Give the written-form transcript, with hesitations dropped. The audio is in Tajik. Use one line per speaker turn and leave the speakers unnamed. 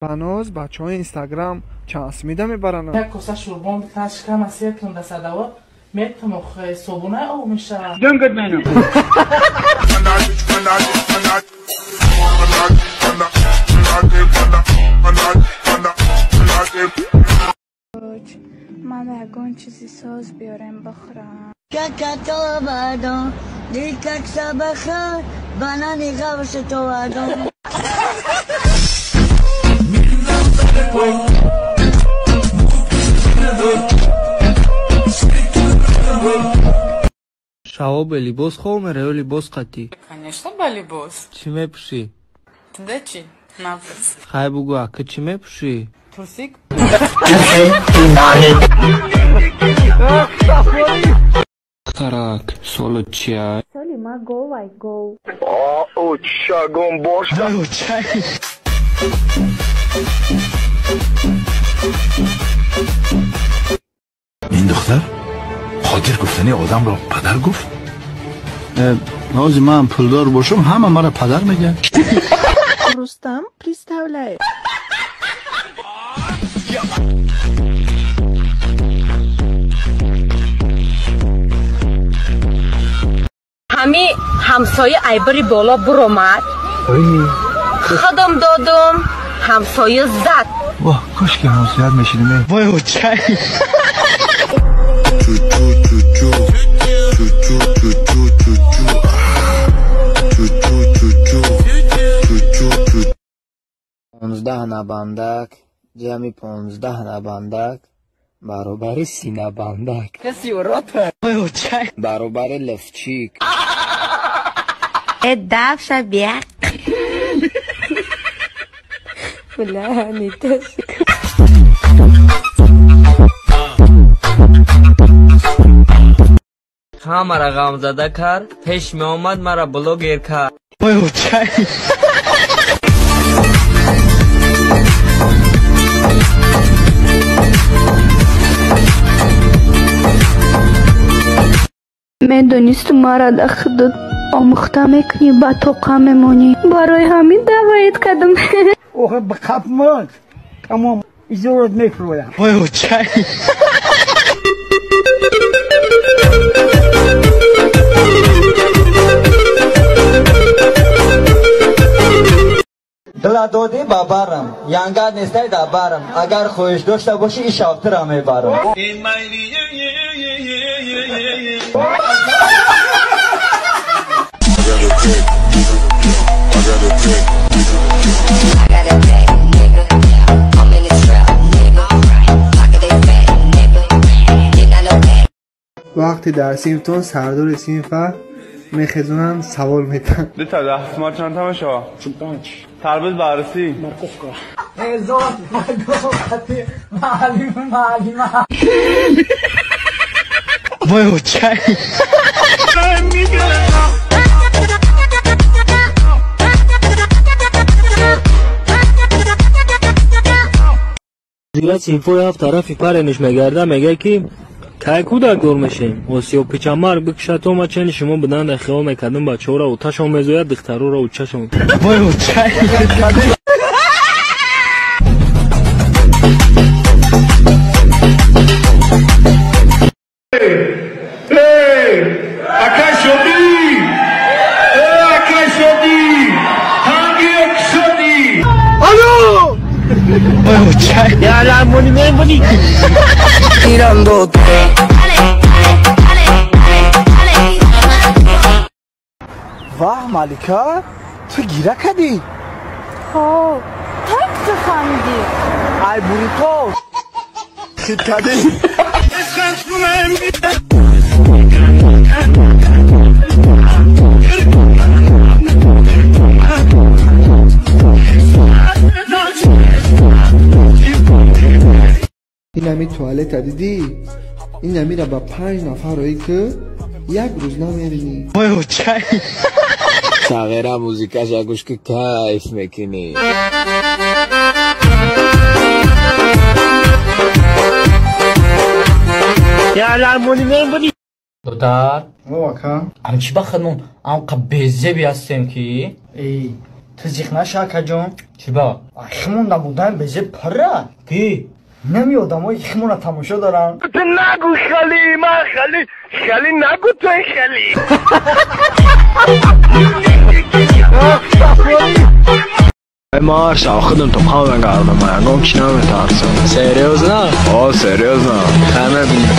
Баноз бачаҳои Инстаграм чанд смида мебаранд.
Як коса шурбон битан шикама сер кун да садавор метам охе собуна об мешавад.
Ман ягон чизи соз биёрем бихӯрам.
Шаво бе либос хоб мере ё либос қатӣ?
Конечно, ба либос.
Чӣ мепӯшӣ?
Туда чӣ? Напӯс.
Хай бугӯ, ака чӣ мепӯшӣ?
Трусик.
Тарак, соло чия?
Соли ма говай гов.
Ин духтар хотир гуфтани одамро падар гуфт?
Ҳозир ман пулдор бошам, ҳама маро падар мегӯяд.
Рустам представляет.
Ҳами ҳамсоя айбари боло буромад. Худам додум, ҳамсоя зад.
Воҳ, кошки ҳамсоят мешидим. Вой, очай.
Понздаҳ набандак ҷамъи 15 набандак баробари 30 набандак. Баробари левчик.
Давша бяк. Бля, не тасик.
Ҳамаро ғамзада кард, пеш меомад мара блогер кард.
Медонисту мара да худат омӯхта мекунӣ, ба тоқа мемонӣ. Барои ҳамин даъваят кардам.
Охе ба қапмон тамом изорат мефурӯям.
Дила додӣ ба барам, янгар нестай да барам. Агар хоҳиш дошта бошӣ, ин шавтира мебарам.
Вақте дар синфтон сардори синфа мехезонанд, савол метаҳанд.
Ду та дастмол чанд та мешавад? 45. Тарбуз баррасӣ.
Морковка. Ҳезор магоқати маълим маълима.
Вой, очай.
Зира синфои ҳафт тарафи парениш мегарда, мегӯяд ки кай кӯдак дор мешем? Осиё пичамарг бикушад то ма чени шумо буданда хиёл мекардам бачаҳоро оташон мезояд, духтароро учашон.
Вой, очай.
Ваҳ, Малика, ту гира кардӣ?
Ҳо, так ту фаҳмидӣ.
Ай бурито хит кардӣ. Инами туалета дидӣ? Инамира ба 5 нафар роӣ ки як рӯз намеринӣ.
Вой, очай.
Сағира музикаша гӯш ки кайф мекунӣ.
Додар,
О, ака.
Ам чӣ ба худмон ам қа безеби ҳастем ки?
Эй,
Ту зиқ наша, акаҷон.
Чӣ ба?
Химонда будан безе пара.
Ки?
Нами одамои химона тамошо доранд.
Ту нагу хали, ман хали, хали нагу той хали.
Ма худам то қавм гардам, ягон чи наметарсам. Серьёзно?
О, серьёзно.
Ҳама бинем.